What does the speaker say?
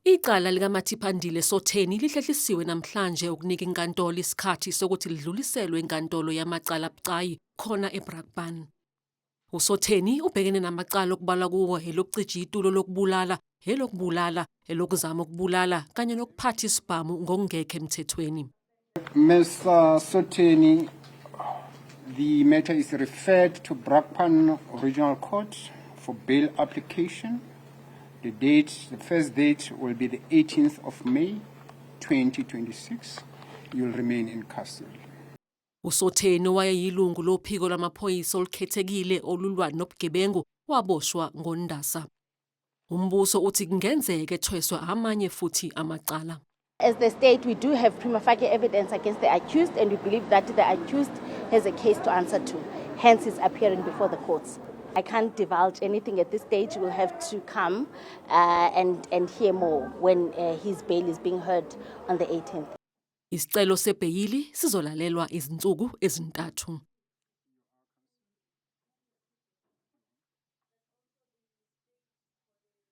Icala likaMatipandile Sotheni lihlehlisiwe namhlanje ukunika inkantolo isikhathi sokuthi lidluliselwe enkantolo yamacala abucayi khona eBrakpan. USotheni ubhekene namacala okubalwa kuwo elokucija itulo lokubulala, elokubulala, elokuzama ukubulala kanye nokuphatha isibhamu ngokungekho emthethweni. Mr. Soteni, the matter is referred to Brakpan Regional Court for bail application. The first date will be the 18th of May, 2026. You'll remain in custody. USotheni, owayeyilungu lophiko lwamaphoyisa olukhethekile olulwa nobugebengu, waboshwa ngoNdasa. Umbuso uthi kungenzeka ethweswe amanye futhi amacala. As the state, we do have prima facie evidence against the accused, and we believe that the accused has a case to answer to, hence his appearing before the courts. I can't divulge anything at this stage. We'll have to come and hear more when his bail is being heard on the 18th. Isicelo sebheyili sizolalelwa izinsuku ezintathu.